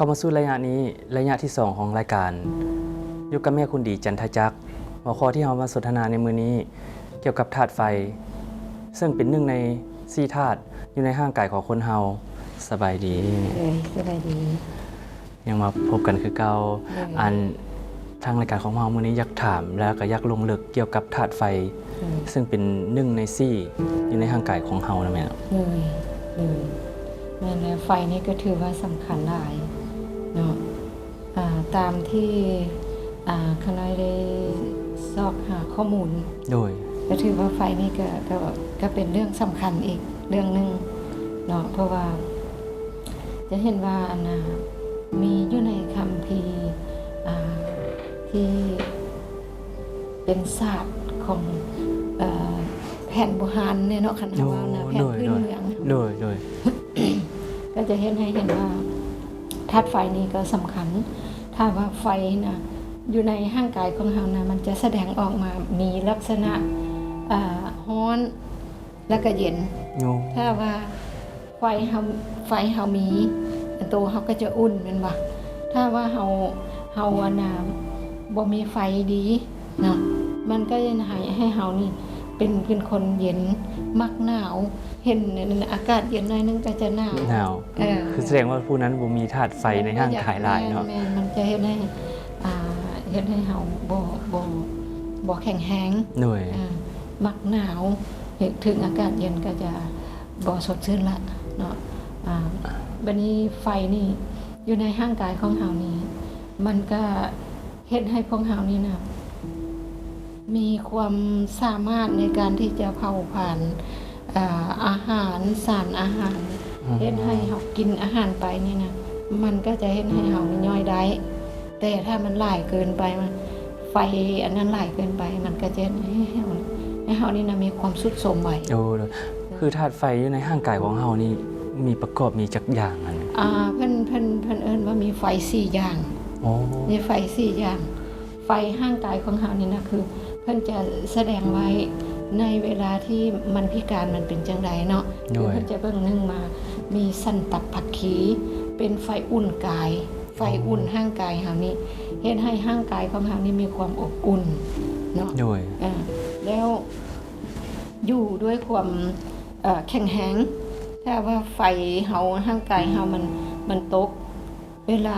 ເຂົ້າມາສູ່ໄລຍະນີ້ ໄລຍະທີສອງຂອງລາຍການ ຢູ່ກັບແມ່ຄຸນດີ ຈັນທະຈັກ. ຫົວຂໍ້ທີ່ເຮົາມາສົນທະນາໃນມື້ນີ້ ກ່ຽວກັບທາດໄຟ ເຊິ່ງເປັນໜຶ່ງໃນສີ່ທາດຢູ່ໃນຮ່າງກາຍຂອງຄົນເຮົາ. ສະບາຍດີ. ໂດຍ ສະບາຍດີ. ຍັງມາພົບກັນຄືເກົ່າ. ໂດຍ. ອັນ ທາງລາຍການຂອງເຮົາມື້ນີ້ຢາກຖາມ ແລ້ວກໍຢາກລົງເລິກກ່ຽວກັບທາດໄຟ ໂດຍ ເຊິ່ງເປັນໜຶ່ງໃນສີ່ຢູ່ໃນຮ່າງກາຍຂອງເຮົານະແມ່. ໂດຍ ໂດຍ ແມ່ນແລ້ວ. ໄຟນີ້ກໍຖືວ່າສຳຄັນຫຼາຍເນາະ. ອາ ຕາມທີ່ ອາ ຂ້ານ້ອຍໄດ້ຊອກຫາຂໍ້ມູນ ໂດຍ ກໍຖືວ່າໄຟນີ້ກໍ ກໍ ກໍເປັນເລື່ອງສຳຄັນອີກເລື່ອງໜຶ່ງເນາະ ເພາະວ່າຈະເຫັນວ່າ ອັນນ່າ ມີຢູ່ໃນຄຳພີ ອາ ທີ່ເປັນສາດຂອງ ເອີ ແຜນບູຮານເນາະ ຄັນເຮົາເວົ້ານະ ໂອ້ ແຜນພື້ນເມືອງ ໂດຍ ໂດຍ ໂດຍ ກໍຈະເຮັດໃຫ້ເຫັນວ່າທາດໄຟນີ້ກໍສຳຄັນ. ຖ້າວ່າໄຟນະ ຢູ່ໃນຮ່າງກາຍຂອງເຮົານະ ມັນຈະສະແດງອອກມາມີລັກສະນະ ເອີ ຮ້ອນ ແລ້ວກໍເຢັນ. ໂອ້ ຖ້າວ່າໄຟເຮົາ ໄຟເຮົາມີ ໂຕເຮົາກໍຈະອຸ່ນແມ່ນບໍ່? ຖ້າວ່າເຮົາ ເຮົາ ອັນນ່າ ບໍ່ມີໄຟດີ ເນາະ ມັນກໍເຮັດໃຫ້ ໃຫ້ເຮົານີ້ເປັນ ເປັນຄົນເຢັນ ມັກໜາວ ເຫັນ ອາກາດເຢັນໜ້ອຍໜຶ່ງກໍຈະໜາວ ໜາວ ເອີ ຄືສະແດງວ່າຜູ້ນັ້ນບໍ່ມີທາດໄຟໃນຮ່າງກາຍຫຼາຍເນາະ. ແມ່ນ ແມ່ນ ມັນຈະເຮັດໃຫ້ ອ່າ ເຮັດໃຫ້ເຮົາບໍ່ ບໍ່ ບໍ່ແຂງແຮງ ໂດຍ ອ່າ ມັກໜາວ ເຮັດ ເຖິງອາກາດເຢັນກໍຈະບໍ່ສົດຊື່ນລະເນາະ. ອ່າ ບາດນີ້ໄຟນີ້ ຢູ່ໃນຮ່າງກາຍຂອງເຮົານີ້ ມັນກະເຮັດໃຫ້ພວກເຮົານີ້ນະ ມີຄວາມສາມາດໃນການທີ່ຈະເຜົາຜານ ເອີ ອາຫານ ສານອາຫານ ອືມ ເຮັດໃຫ້ເຮົາກິນອາຫານໄປນີ້ນະ ມັນກໍຈະເຮັດໃຫ້ເຮົານີ້ຍ່ອຍໄດ້. ແຕ່ຖ້າມັນຫຼາຍເກີນໄປ ມັນ ໄຟອັນນັ້ນຫຼາຍເກີນໄປ ມັນກໍຈະເຮັດໃຫ້ເຮົາ ໃຫ້ເຮົານີ້ນະ ມີຄວາມຊຸດໂຊມໄວ. ໂອ້ ຄືທາດໄຟຢູ່ໃນຮ່າງກາຍຂອງເຮົານີ້ ມີປະກອບມີຈັກຢ່າງຫັ້ນ? ອ່າ ເພິ່ນ ເພິ່ນ ເພິ່ນເອີ້ນວ່າມີໄຟສີ່ຢ່າງ. ໂອ້ ມີໄຟສີ່ຢ່າງ. ໄຟຮ່າງກາຍຂອງເຮົານີ້ນະ ຄືເພິ່ນຈະສະແດງໄວ້ໃນເວລາທີ່ມັນພິການ ມັນເປັນຈັ່ງໃດເນາະ. ໂດຍ ຄືເພິ່ນຈະເບິ່ງ ໜຶ່ງມາ ມີສັນຕະພັກຄີ ເປັນໄຟອຸ່ນກາຍ ໄຟອຸ່ນ ໂອ້ ຮ່າງກາຍເຮົານີ້ ເຮັດໃຫ້ຮ່າງກາຍຂອງເຮົານີ້ມີຄວາມອົບອຸ່ນເນາະ. ໂດຍ ເອີ ແລ້ວຢູ່ດ້ວຍຄວາມ ເອີ ແຂງແຮງ. ຖ້າວ່າໄຟເຮົາ ຮ່າງກາຍເຮົາມັນ ມັນຕົກ ເວລາ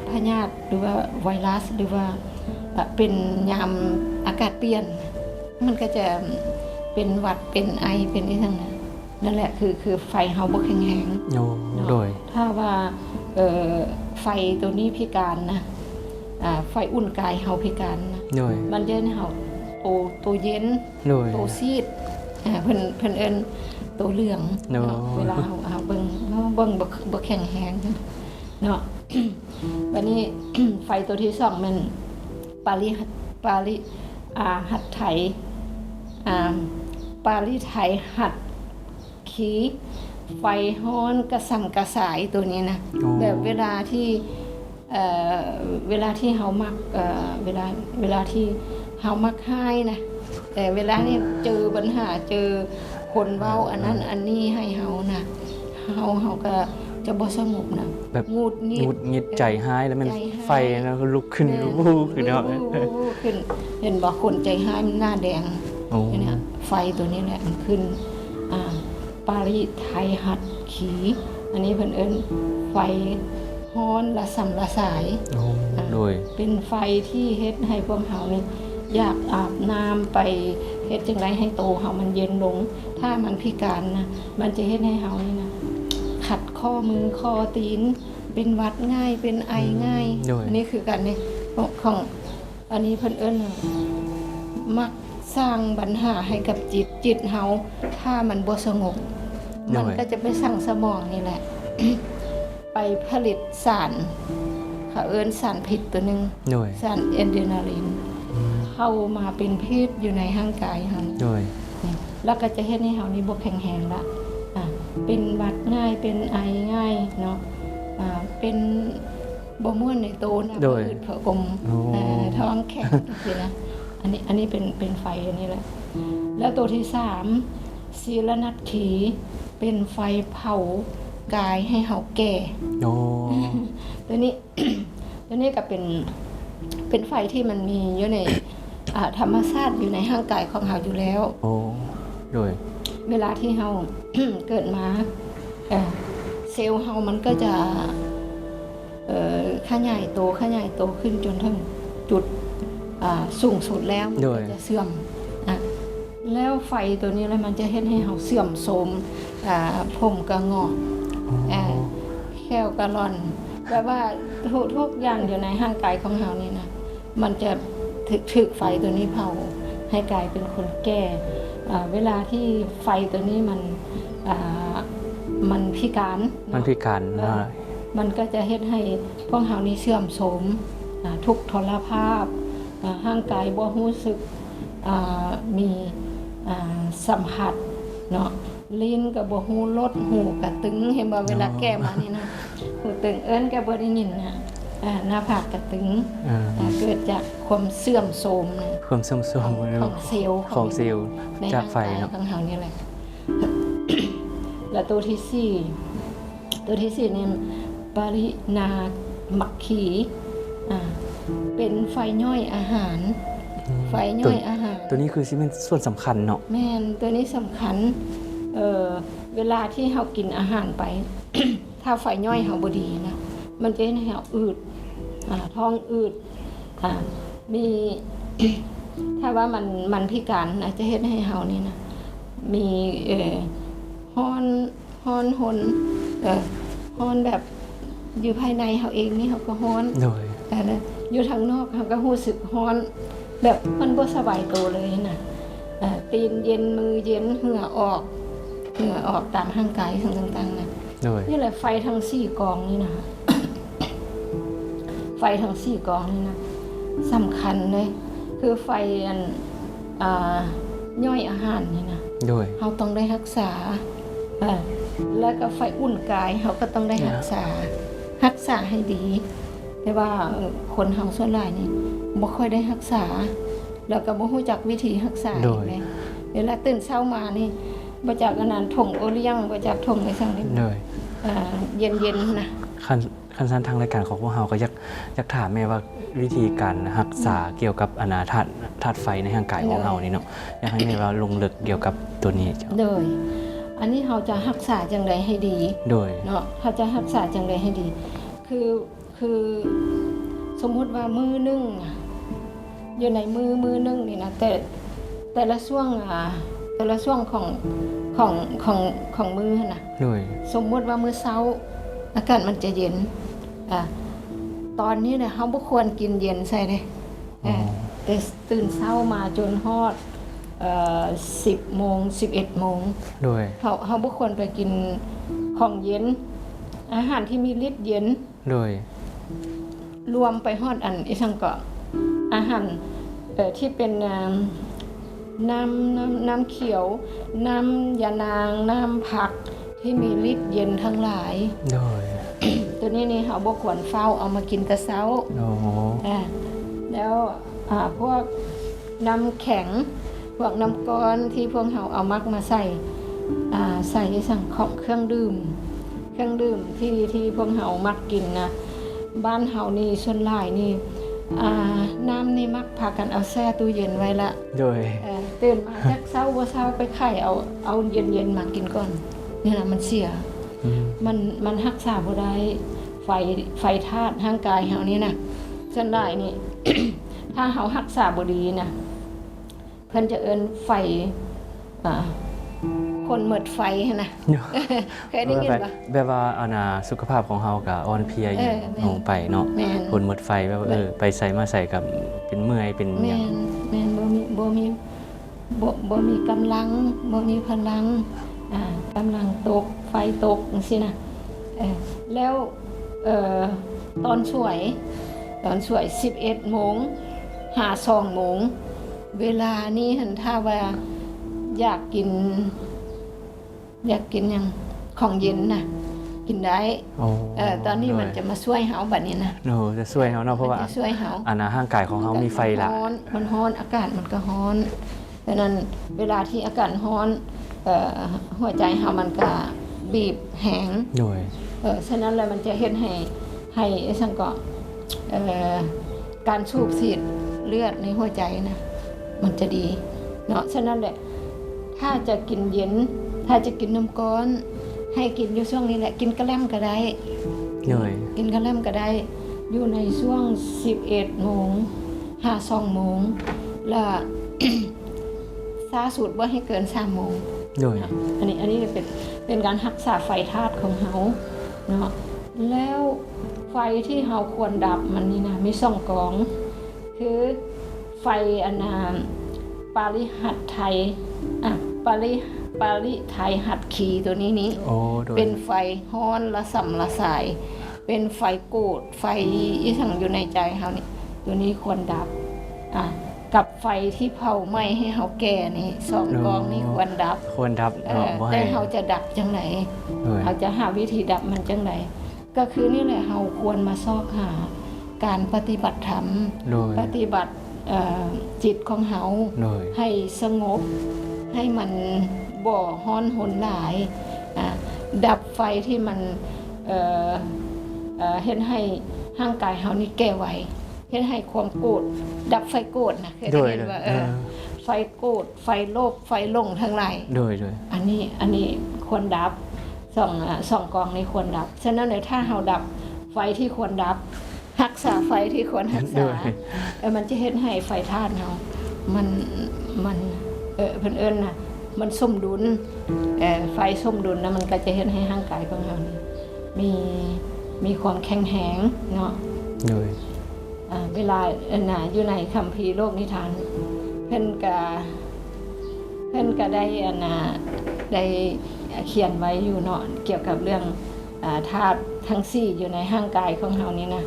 ພະຍາດ ຫຼືວ່າໄວຣັສ ຫຼືວ່າ ເອີ ເປັນຍາມອາກາດປ່ຽນ ມັນກໍຈະເປັນຫວັດ ເປັນໄອ ເປັນອີ່ຫຍັງນະ. ນັ້ນແຫຼະ ຄື ຄືໄຟເຮົາບໍ່ແຂງແຮງ. ໂອ້ ເນາະ ໂດຍ ຖ້າວ່າ ເອີ ໄຟໂຕນີ້ພິການນະ ອ່າ ໄຟອຸ່ນກາຍເຮົາພິການນະ ໂດຍ ມັນຈະເຮັດໃຫ້ເຮົາໂຕ ໂຕເຢັນ ໂດຍ ໂຕຊີດ ອ່າ ເພິ່ນ ເພິ່ນເອີ້ນໂຕເຫຼືອງ ໂດຍ ເນາະ. ເວລາເຮົາ ເຮົາເບິ່ງ ເຮົາເບິ່ງບໍ່ ບໍ່ແຂງແຮງເນາະ. ບາດນີ້ ໄຟໂຕທີສອງແມ່ນປາລິ ປາລິ ອ່າ ຫັດໄຖ ອ່າ ປາລິໄທຫັດ ຄີ ໄຟຮ້ອນກະສັງກະສາຍໂຕນີ້ນະ. ໂອ້ ແບບເວລາທີ່ ເອີ ເວລາທີ່ເຮົາມັກ ເອີ ເວລາ ເວລາທີ່ເຮົາມັກຮ້າຍນະ ເອີ ເວລານີ້ເຈີບັນຫາ ເຈີຄົນເວົ້າ ເອີ ອັນນັ້ນ ເອີ ອັນນີ້ໃຫ້ເຮົານະ ເຮົາ ເຮົາກໍຈະບໍ່ສະຫງົບນະ ແບບ ຫງຸດຫງິດ ຫງຸດຫງິດ ເອີ ໃຈຮ້າຍ ແລ້ວແມ່ນ ໃຈຮ້າຍ ໄຟນະ ລຸກຂຶ້ນ ແມ່ນ ວູບຂຶ້ນເນາະ ວູບ ວູບ ວູບຂຶ້ນ. ເຫັນບໍ່? ຄົນໃຈຮ້າຍມັນໜ້າແດງ. ໂອ້ ເຫັນນະ? ໄຟໂຕນີ້ແຫຼະມັນຂຶ້ນ ອ່າ ປາລິໄທຫັດ ຄີ ອັນນີ້ເພິ່ນເອີ້ນໄຟຮ້ອນລະສ່ຳລະສາຍ. ໂອ້ ອ່າ ໂດຍ ເປັນໄຟທີ່ເຮັດໃຫ້ພວກເຮົານີ້ຢາກອາບນ້ຳ ໄປເຮັດຈັ່ງໃດໃຫ້ໂຕເຮົາມັນເຢັນລົງ. ຖ້າມັນພິການນະ ມັນຈະເຮັດໃຫ້ເຮົານີ້ນະ ຂັດຂໍ້ມືຂໍ້ຕີນ ເປັນຫວັດງ່າຍ ເປັນໄອງ່າຍ. ອືມ ໂດຍ ອັນນີ້ຄືກັນນີ້ ຂອງ ຂອງ ອັນນີ້ເພິ່ນເອີ້ນວ່າ ມັກສ້າງບັນຫາໃຫ້ກັບຈິດ ຈິດເຮົາ ຖ້າມັນບໍ່ສະຫງົບ ໂດຍ ມັນກໍຈະໄປສັ່ງສະໝອງນີ້ແຫຼະ ໄປຜະລິດສານ ເຂົາເອີ້ນສານພິດຕົວໜຶ່ງ ໂດຍ ສານແອດຣະນາລິນ ອືມ ເຂົ້າມາເປັນພິດຢູ່ໃນຮ່າງກາຍເຮົາ ໂດຍ ນີ້ ແລ້ວກໍຈະເຮັດໃຫ້ເຮົານີ້ບໍ່ແຂງແຮງລະ ອ່າ ເປັນຫວັດງ່າຍ ເປັນໄອງ່າຍເນາະ ອ່າ ເປັນ ບໍ່ມ່ວນໃນໂຕນະ ໂດຍ ຜະອືດຜະອົມ ໂອ້ ເອີ ທ້ອງແຂງຈັ່ງຊີ້ນະ ອັນນີ້ ອັນນີ້ເປັນ ເປັນໄຟອັນນີ້ແຫຼະ. ແລ້ວໂຕທີສາມ ຊີລະນັດຄີ ເປັນໄຟເຜົາ ກາຍໃຫ້ເຮົາແກ່. ໂອ້ ຕົວນີ້ ຕົວນີ້ກໍເປັນ ເປັນໄຟທີ່ມັນມີຢູ່ໃນ ອ່າ ທຳມະຊາດຢູ່ໃນຮ່າງກາຍຂອງເຮົາຢູ່ແລ້ວ. ໂອ້ ໂດຍ ເວລາທີ່ເຮົາ ເກີດມາ ເອີ ເຊວເຮົາມັນກໍຈະ ເອີ ຂະຫຍາຍໂຕ ຂະຫຍາຍໂຕຂຶ້ນຈົນເຖິງຈຸດ ອ່າ ສູງສຸດແລ້ວ ມັນ ໂດຍ ກໍຈະເສື່ອມ ອ່າ ແລ້ວໄຟຕົວນີ້ແຫຼະ ມັນຈະເຮັດໃຫ້ເຮົາເສື່ອມໂຊມ ອ່າ ຜົມກໍງອກ ອໍ ເອີ ແຂ້ວກໍຫຼອນ ແບບວ່າທຸກ ທຸກຢ່າງຢູ່ໃນຮ່າງກາຍຂອງເຮົານີ້ນະ ມັນຈະຖືກ ຖືກໄຟຕົວນີ້ເຜົາໃຫ້ກາຍເປັນຄົນແກ່. ເອີ ເວລາທີ່ໄຟຕົວນີ້ມັນ ອ່າ ມັນພິການເນາະ ມັນພິການ ເອີ ເນາະ ມັນກໍຈະເຮັດໃຫ້ພວກເຮົານີ້ເສື່ອມໂຊມ ອ່າ ທຸກທໍລະພາບ ອ່າ ຮ່າງກາຍບໍ່ຮູ້ສຶກ ອ່າ ມີ ອ່າ ສຳຜັດເນາະ ລີ້ນກໍບໍ່ຮູ້ລົດ ຫູກໍຕຶງ ເຫັນບໍ່? ເວລາແກ່ມານີ້ນະ ຫູຕຶງ ເອີ້ນກໍບໍ່ໄດ້ຍິນນະ ອ່າ ໜ້າຜາກກໍຕຶງ ອ່າ ເກີດຈາກຄວາມເສື່ອມໂຊມນະ ຄວາມເສື່ອມໂຊມຂອງເຊວ ຂອງເຊວ ໃນຮ່າງກາຍຂອງເຮົານີ້ແຫຼະ. ແລ້ວໂຕທີສີ່ ໂຕທີສີ່ນີ້ ປະລິນາມັກຄີ ອ່າ ເປັນໄຟຍ່ອຍອາຫານ ອືມ ໄຟຍ່ອຍອາຫານ ໂຕນີ້ຄືຊິແມ່ນສ່ວນສຳຄັນເນາະ. ແມ່ນ ໂຕນີ້ສຳຄັນ ເອີ ເວລາທີ່ເຮົາກິນອາຫານໄປ ຖ້າໄຟຍ່ອຍເຮົາບໍ່ດີນະ ມັນຈະເຮັດໃຫ້ເຮົາອືດ ອ່າ ທ້ອງອືດ ອ່າ ມີ ຖ້າວ່າມັນ ມັນພິການນະ ຈະເຮັດໃຫ້ເຮົານີ້ນະ ມີ ເອີ ຮ້ອນ ຮ້ອນຮົນ ເອີ ຮ້ອນແບບຢູ່ພາຍໃນເຮົາເອງນີ້ເຮົາກໍຮ້ອນ ໂດຍ ເອີ ແລ້ວຢູ່ທາງນອກເຮົາກໍຮູ້ສຶກຮ້ອນ ແບບມັນບໍ່ສະບາຍໂຕເລີຍນະ ເອີ ຕີນເຢັນ ມືເຢັນ ເຫື່ອອອກ ເຫື່ອອອກຕາມຮ່າງກາຍ ອີ່ຫຍັງຕ່າງໆນະ ໂດຍ ນີ້ແຫຼະ ໄຟທັງສີ່ກອງນີ້ນະ ໄຟທັງສີ່ກອງນີ້ນະ ສຳຄັນເລີຍ ຄືໄຟອັນ ອ່າ ຍ່ອຍອາຫານນີ້ນະ ໂດຍ ເຮົາຕ້ອງໄດ້ຮັກສາ ເອີ ແລ້ວກໍໄຟອຸ່ນກາຍ ເຮົາກໍຕ້ອງໄດ້ຮັກສາ ຮັກສາໃຫ້ດີ ແຕ່ວ່າ ເອີ ຄົນເຮົາສ່ວນຫຼາຍນີ້ບໍ່ຄ່ອຍໄດ້ຮັກສາ ແລ້ວກໍບໍ່ຮູ້ຈັກວິທີຮັກສາ ໂດຍ ເດ ເວລາຕື່ນເຊົ້າມານີ້ ບໍ່ຈັກອັນນັ້ນ ຖົງໂອລ້ຽງ ບໍ່ຈັກຖົງໄປສັງນີ້ ໂດຍ ເອີ ເຢັນໆນະ ຄັນ ຄັນຊັ້ນທາງລາຍການຂອງພວກເຮົາກໍຢາກ ຢາກຖາມແມ່ວ່າ ວິທີການຮັກສາ ອືມ ກ່ຽວກັບອັນນາ ທາດ ທາດໄຟໃນຮ່າງກາຍຂອງເຮົານີ້ເນາະ ໂດຍ ຢາກໃຫ້ແມ່ວ່າລົງເລິກກ່ຽວກັບຕົວນີ້ເຈົ້າ. ໂດຍ ອັນນີ້ເຮົາຈະຮັກສາຈັ່ງໃດໃຫ້ດີ ໂດຍ ເນາະ ເຮົາຈະຮັກສາຈັ່ງໃດໃຫ້ດີ ຄື ຄືສົມມຸດວ່າມື້ໜຶ່ງ ຢູ່ໃນມື້ ມື້ໜຶ່ງນີ້ນະ ແຕ່ ແຕ່ລະຊ່ວງ ອ່າ ແຕ່ລະຊ່ວງຂອງ ຂອງ ຂອງ ຂອງມື້ຫັ້ນນະ ໂດຍ ສົມມຸດວ່າມື້ເຊົ້າ ອາກາດມັນຈະເຢັນ ອ່າ ຕອນນີ້ນະ ເຮົາບໍ່ຄວນກິນເຢັນໃສ່ເດ້ ອໍ ເອີ ແຕ່ຕື່ນເຊົ້າມາຈົນຮອດ ເອີ ສິບໂມງ ສິບເອັດໂມງ ໂດຍ ເຮົາ ເຮົາບໍ່ຄວນໄປກິນຂອງເຢັນ ອາຫານທີ່ມີລິດເຢັນ ໂດຍ ລວມໄປຮອດອັນ ອີ່ຫຍັງເກາະ ອາຫານ ເອີ ທີ່ເປັນ ເອີ ນ້ຳ ນ້ຳ ນ້ຳຂຽວ ນ້ຳຢານາງ ນ້ຳຜັກທີ່ມີລິດເຢັນທັງຫຼາຍ ໂດຍ ຕົວນີ້ນີ້ເຮົາບໍ່ຄວນຟ້າວເອົາມາກິນແຕ່ເຊົ້າ ໂອ້ ອາ ແລ້ວ ອາ ພວກ ນ້ຳແຂງ ພວກນ້ຳກ້ອນທີ່ພວກເຮົາເອົາມັກມາໃສ່ ອ່າ ໃສ່ໃນສັງຂອງເຄື່ອງດື່ມ ເຄື່ອງດື່ມທີ່ ທີ່ພວກເຮົາມັກກິນນະ ບ້ານເຮົານີ້ສ່ວນຫຼາຍນີ້ ອ່າ ນ້ຳນີ້ມັກພາກັນເອົາແຊ່ຕູ້ເຢັນໄວ້ລະ ໂດຍ ເອີ ຕື່ນມາຈາກເຊົ້າບໍ່ເຊົ້າໄປໄຂເອົາ ເອົາເຢັນໆມາກິນກ່ອນ ນີ້ລະມັນເສຍ ອືມ ມັນ ມັນຮັກສາບໍ່ໄດ້ ໄຟ ໄຟທາດຮ່າງກາຍເຮົານີ້ນະ ສ່ວນຫຼາຍນີ້ ຖ້າເຮົາຮັກສາບໍ່ດີນະ ເພິ່ນຈະເອີ້ນໄຟ ອ່າ ຄົນໝົດໄຟຫັ້ນນະ ເຄີຍໄດ້ຍິນບໍ່? ແບບວ່າ ອັນນ່າ ສຸຂະພາບຂອງເຮົາກະອ່ອນເພຍ ເອີ ແມ່ນ ລົງໄປເນາະ ແມ່ນ ຄົນໝົດໄຟ ແບບວ່າ ແມ່ນ ເອີ ໄປໃສມາໃສກະເປັນເມື່ອຍ ເປັນຫຍັງ ແມ່ນ ແມ່ນ ບໍ່ມີ ບໍ່ມີ ບໍ່ ບໍ່ມີກຳລັງ ບໍ່ມີພະລັງ ອ່າ ກຳລັງຕົກ ໄຟຕົກຈັ່ງຊີ້ນະ ເອີ ແລ້ວ ເອີ ຕອນສວຍ ຕອນສວຍສິບເອັດໂມງຫາສອງໂມງ ເວລານີ້ຫັ້ນ ຖ້າວ່າຢາກກິນ ຢາກກິນຫຍັງ ຂອງເຢັນນະ ກິນໄດ້ ໂອ້ ເອີ ຕອນນີ້ ໂດຍ ມັນຈະມາຊ່ວຍເຮົາບັດນີ້ນະ ໂດຍ ຈະຊ່ວຍເຮົາເນາະ ເພາະວ່າ ມັນຈະຊ່ວຍເຮົາ ອັນນ່າ ຮ່າງກາຍຂອງເຮົາມີໄຟຫຼາຍ ມັນຮ້ອນ ມັນຮ້ອນ ອາກາດມັນກະຮ້ອນ ສະນັ້ນ ເວລາທີ່ອາກາດຮ້ອນ ເອີ ຫົວໃຈເຮົາມັນກະ ບີບແຮງ ໂດຍ ເອີ ສະນັ້ນແລ້ວມັນຈະເຮັດໃຫ້ ໃຫ້ອີ່ຫຍັງກໍ ເອີ ການສູບສີດເລືອດໃນຫົວໃຈນະ ມັນຈະດີເນາະ. ສະນັ້ນແຫຼະ ຖ້າຈະກິນເຢັນ ຖ້າຈະກິນນ້ຳກ້ອນ ໃຫ້ກິນຢູ່ຊ່ວງນີ້ແຫຼະ ກິນກະແລັມກໍໄດ້ ໂດຍ ກິນກະແລັມກໍໄດ້ ຢູ່ໃນຊ່ວງສິບເອັດໂມງຫາສອງໂມງ ລະ ຊ້າສຸດບໍ່ໃຫ້ເກີນສາມໂມງ ໂດຍ ເນາະ. ອັນນີ້ ອັນນີ້ເປັນ ເປັນການຮັກສາໄຟທາດຂອງເຮົາເນາະ. ແລ້ວໄຟທີ່ເຮົາຄວນດັບມັນນີ້ນະ ມີສອງກອງ ຄືໄຟອັນນ່າ ປາລິຫັດໄທ ອາ ປາລິ ປາລິໄທຫັດຄີ ໂຕນີ້ນີ້ ໂອ້ ໂດຍ ເປັນໄຟຮ້ອນລະຊຳລະຊາຍ ເປັນໄຟໂກດ ໄຟອີ່ຫຍັງຢູ່ໃນໃຈເຮົານີ້ ໂຕນີ້ຄວນດັບ ອາ ກັບໄຟທີ່ເຜົາໄໝ້ໃຫ້ເຮົາແກ່ນີ້ ສອງກອງນີ້ຄວນດັບ ຄວນດັບເນາະ ເອີ ບໍ່ໃຫ້ ແຕ່ເຮົາຈະດັບຈັ່ງໃດ? ໂດຍ ເຮົາຈະຫາວິທີດັບມັນຈັ່ງໃດ? ກໍຄືນີ້ແຫຼະ ເຮົາຄວນມາຊອກຫາການປະຕິບັດທຳ ໂດຍ ປະຕິບັດ ເອີ ຈິດຂອງເຮົາ ໂດຍ ໃຫ້ສະຫງົບ ໃຫ້ມັນບໍ່ຮ້ອນຮົນຫຼາຍ ອາ ດັບໄຟທີ່ມັນ ເອີ ເອີ ເຮັດໃຫ້ຮ່າງກາຍເຮົານີ້ແກ່ໄວ ເຮັດໃຫ້ຄວາມໂກດ ດັບໄຟໂກດນະ ເຄີຍໄດ້ຍິນບໍ່? ໂດຍ ເອີ ເອີ ໄຟໂກດ ໄຟໂລບ ໄຟຫຼົງທັງຫຼາຍ ໂດຍ ໂດຍ ອັນນີ້ ອັນນີ້ຄວນດັບ ສອງ ອາ ສອງກອງນີ້ຄວນດັບ. ສະນັ້ນແຫຼະ ຖ້າເຮົາດັບໄຟທີ່ຄວນດັບ ຮັກສາໄຟທີ່ຄວນຮັກສາ ໂດຍ ເອີ ມັນຈະເຮັດໃຫ້ໄຟທາດເຮົາ ມັນ ມັນ ເອີ ເພິ່ນເອີ້ນນະ ມັນສົມດຸນ ເອີ ໄຟສົມດຸນນະ ມັນກໍຈະເຮັດໃຫ້ຮ່າງກາຍຂອງເຮົານີ້ມີ ມີຄວາມແຂງແຮງເນາະ ໂດຍ ອາ ເວລາ ອັນນ່າ ຢູ່ໃນຄຳພີໂລກນິທານ ເພິ່ນກະ ເພິ່ນກະໄດ້ ອັນນ່າ ໄດ້ຂຽນໄວ້ຢູ່ເນາະ ກ່ຽວກັບເລື່ອງ ອາ ທາດທັງສີ່ຢູ່ໃນຮ່າງກາຍຂອງເຮົານີ້ນະ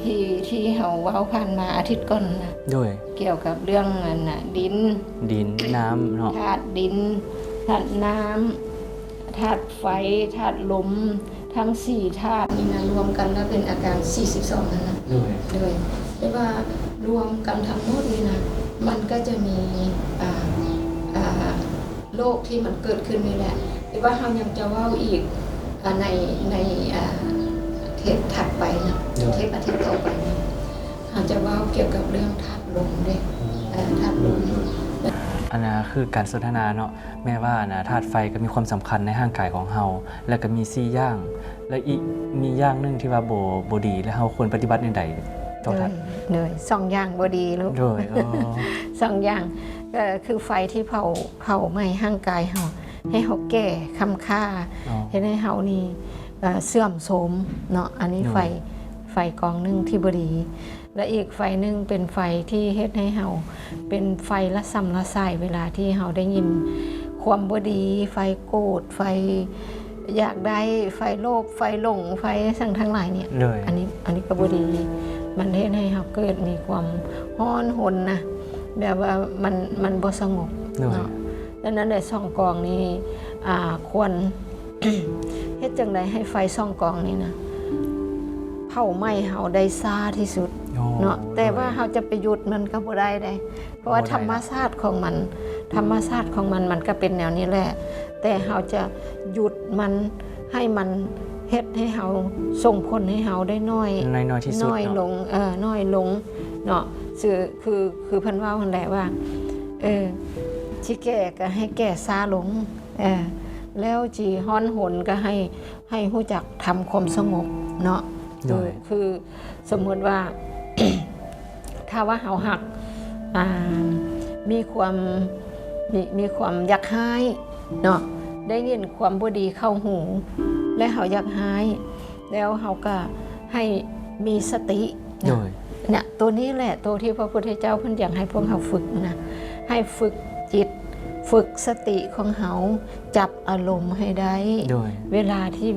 ທີ່ ທີ່ເຮົາເວົ້າຜ່ານມາອາທິດກ່ອນນະ ໂດຍ ກ່ຽວກັບເລື່ອງ ອັນນ່າ ດິນ ດິນ ນ້ຳເນາະ ທາດດິນ ທາດນ້ຳ ທາດໄຟ ທາດລົມ ທັງສີ່ທາດນີ້ນະ ລວມກັນແລ້ວເປັນອາການສີ່ສິບສອງນັ້ນນະ ໂດຍ ໂດຍ ແຕ່ວ່າລວມກັນທັງໝົດນີ້ນະ ມັນກໍຈະມີ ອ່າ ອ່າ ໂລກທີ່ມັນເກີດຂຶ້ນນີ້ແຫຼະ ແຕ່ວ່າເຮົາຍັງຈະເວົ້າອີກ ອ່າ ໃນ ໃນ ອ່າ ເທບຖັດໄປນະ ໂດຍ ເທບອາທິດຕໍ່ໄປນະ ເຮົາຈະເວົ້າກ່ຽວກັບເລື່ອງທາດລົມເດ້ ອືມ ເອີ ທາດລົມ ໂດຍ ໂດຍ ອັນນະຄືການສົນທະນາເນາະ ແມ່ນວ່າ ອັນນະ ທາດໄຟກໍມີຄວາມສຳຄັນໃນຮ່າງກາຍຂອງເຮົາ ແລະກໍມີສີ່ຢ່າງ ແລະອີກມີຢ່າງໜຶ່ງທີ່ວ່າບໍ່ ບໍ່ດີ ແລະເຮົາຄວນປະຕິບັດແນວໃດຕໍ່ທ່ານ? ໂດຍ ໂດຍ ສອງຢ່າງບໍ່ດີລູກ ໂດຍ ອໍ ສອງຢ່າງ ກໍຄືໄຟທີ່ເຜົາ ເຜົາໄໝ້ຮ່າງກາຍເຮົາ ໃຫ້ເຮົາແກ່ຄ້ຳຄ່າ ອໍ ເຮັດໃຫ້ເຮົານີ້ ເອີ ເສື່ອມໂຊມເນາະ ອັນນີ້ ໂດຍ ໄຟ ໄຟກອງໜຶ່ງທີ່ບໍ່ດີ ແລະອີກໄຟໜຶ່ງເປັນໄຟທີ່ເຮັດໃຫ້ເຮົາເປັນໄຟລະຊຳລະຊາຍ ເວລາທີ່ເຮົາໄດ້ຍິນຄວາມບໍ່ດີ ໄຟໂກດ ໄຟຢາກໄດ້ ໄຟໂລບ ໄຟຫຼົງ ໄຟສັງທັງຫຼາຍນີ້ ໂດຍ ອັນນີ້ ອັນນີ້ກໍບໍ່ດີ ມັນເຮັດໃຫ້ເຮົາເກີດມີຄວາມຮ້ອນຮົນນະ ແບບວ່າມັນ ມັນບໍ່ສະຫງົບ ໂດຍ ເນາະ. ດັ່ງນັ້ນແຫຼະ ສອງກອງນີ້ ອ່າ ຄວນ ເຮັດຈັ່ງໃດໃຫ້ໄຟສອງກອງນີ້ນະ ເຜົາໄໝ້ເຮົາໄດ້ຊ້າທີ່ສຸດ ໂອ້ ເນາະ ໂດຍ ແຕ່ວ່າເຮົາຈະໄປຢຸດມັນກໍບໍ່ໄດ້ເດ້ ເພາະວ່າ ບໍ່ໄດ້ລະ ທຳມະຊາດຂອງມັນ ທຳມະຊາດຂອງມັນ ມັນກໍເປັນແນວນີ້ແຫຼະ ແຕ່ເຮົາຈະຢຸດມັນ ໃຫ້ມັນເຮັດໃຫ້ເຮົາ ສົ່ງຜົນໃຫ້ເຮົາໄດ້ໜ້ອຍ ໜ້ອຍໆທີ່ສຸດ ໜ້ອຍ ເນາະ ລົງ ເອີ ໜ້ອຍລົງເນາະ ຄື ຄື ຄືເພິ່ນເວົ້າຫັ້ນແຫຼະວ່າ ເອີ ຊິແກ່ກໍໃຫ້ແກ່ຊ້າລົງ ເອີ ແລ້ວຊິຮ້ອນຮົນກໍໃຫ້ ໃຫ້ຮູ້ຈັກທຳຄວາມສະຫງົບເນາະ ໂດຍ ຄື ຄືສົມມຸດວ່າ ຖ້າວ່າເຮົາຮັກ ອ່າ ມີຄວາມ ມີ ມີຄວາມຢາກຮ້າຍເນາະ ໄດ້ຍິນຄວາມບໍ່ດີເຂົ້າຫູ ແລະເຮົາຢາກຮ້າຍ ແລ້ວເຮົາກໍໃຫ້ມີສະຕິນະ ໂດຍ ເນຍ ໂຕນີ້ແຫຼະ ໂຕທີ່ພະພຸດທະເຈົ້າເພິ່ນຢາກໃຫ້ພວກເຮົາຝຶກນະ ໃຫ້ຝຶກຈິດ ຝຶກສະຕິຂອງເຮົາ ຈັບອາລົມໃຫ້ໄດ້ ໂດຍ ເວລາທີ່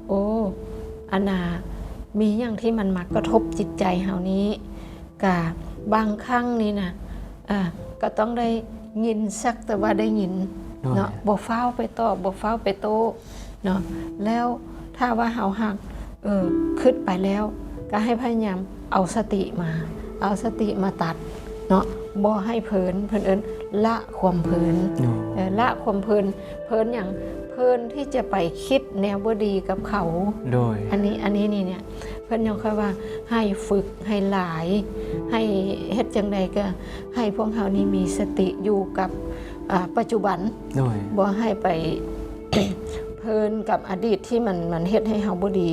ໂອ້ ອັນນ່າ ມີຫຍັງທີ່ມັນມາກະທົບຈິດໃຈເຮົານີ້ ກະບາງຄັ້ງນີ້ນະ ອາ ກໍຕ້ອງໄດ້ຍິນ ສັກແຕ່ວ່າໄດ້ຍິນ ໂດຍ ເນາະ ບໍ່ຟ້າວໄປຕອບ ບໍ່ຟ້າວໄປໂຕ້ເນາະ ແລ້ວຖ້າວ່າເຮົາຫາກ ເອີ ຄິດໄປແລ້ວ ກໍໃຫ້ພະຍາຍາມເອົາສະຕິມາ ເອົາສະຕິມາຕັດເນາະ ບໍ່ໃຫ້ເພີນ ເພິ່ນເອີ້ນລະຄວາມເພີນ ໂດຍ ເອີ ລະຄວາມເພີນ ເພີນຫຍັງ? ເພີ ເພິ່ນທີ່ຈະໄປຄິດແນວບໍ່ດີກັບເຂົາ. ໂດຍ ອັນນີ້ ອັນນີ້ນີ້ເນຍ ເພິ່ນຍັງຄ່ອຍວ່າໃຫ້ຝຶກໃຫ້ຫຼາຍ ໃຫ້ເຮັດຈັ່ງໃດກໍໃຫ້ພວກເຮົານີ້ມີສະຕິຢູ່ກັບ ອາ ປັດຈຸບັນ. ໂດຍ ບໍ່ໃຫ້ໄປ ເພີນກັບອະດີດທີ່ມັນ ມັນເຮັດໃຫ້ເຮົາບໍ່ດີ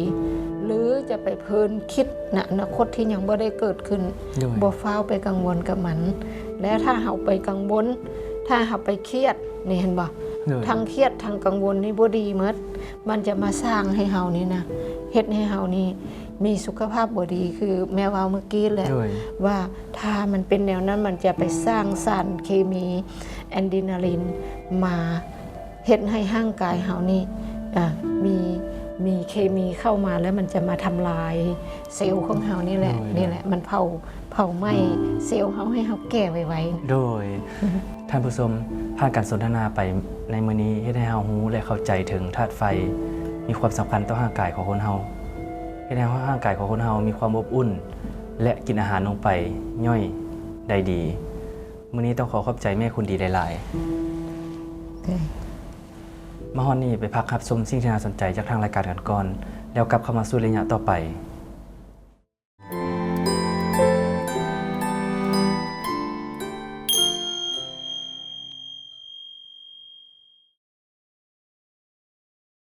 ຫຼືຈະໄປເພີນຄິດໃນອະນາຄົດທີ່ຍັງບໍ່ໄດ້ເກີດຂຶ້ນ. ໂດຍ ບໍ່ຟ້າວໄປກັງວົນກັບມັນ ແລະຖ້າເຮົາໄປກັງວົນ ຖ້າເຮົາໄປຄຽດ ນີ້ເຫັນບໍ່? ໂດຍ ທັງຄຽດທັງກັງວົນນີ້ບໍ່ດີໝົດ ມັນຈະມາສ້າງໃຫ້ເຮົານີ້ນະ ເຮັດໃຫ້ເຮົານີ້ມີສຸຂະພາບບໍ່ດີ ຄືແມ່ເວົ້າເມື່ອກີ້ແຫຼະ ໂດຍ ວ່າຖ້າມັນເປັນແນວນັ້ນ ມັນຈະໄປສ້າງສານເຄມີແອນດຣີນາລິນມາ ເຮັດໃຫ້ຮ່າງກາຍເຮົານີ້ ອາ ມີ ມີເຄມີເຂົ້າມາ ແລ້ວມັນຈະມາທຳລາຍເຊວຂອງເຮົານີ້ແຫຼະ. ໂດຍ ນີ້ແຫຼະ ມັນເຜົາ ເຜົາໄໝ້ເຊວເຮົາໃຫ້ເຮົາແກ່ໄວໆ. ໂດຍ ທ່ານຜູ້ຊົມ ຜ່ານການສົນທະນາໄປໃນມື້ນີ້ ເຮັດໃຫ້ເຮົາຮູ້ ແລະ ເຂົ້າໃຈເຖິງທາດໄຟ ມີຄວາມສຳຄັນຕໍ່ຮ່າງກາຍຂອງຄົນເຮົາ ເຮັດໃຫ້ຮ່າງກາຍຂອງຄົນເຮົາມີຄວາມອົບອຸ່ນ ແລະ ກິນອາຫານລົງໄປຍ່ອຍໄດ້ດີ. ມື້ນີ້ຕ້ອງຂໍຂອບໃຈແມ່ຄຸນດີຫຼາຍໆ. ໂອເຄ ມາຮອດນີ້ໄປພັກຮັບຊົມສິ່ງທີ່ໜ້າສົນໃຈຈາກທາງລາຍການກັນກ່ອນ ແລ້ວກັບເຂົ້າມາສູ່ໄລຍະຕໍ່ໄປ.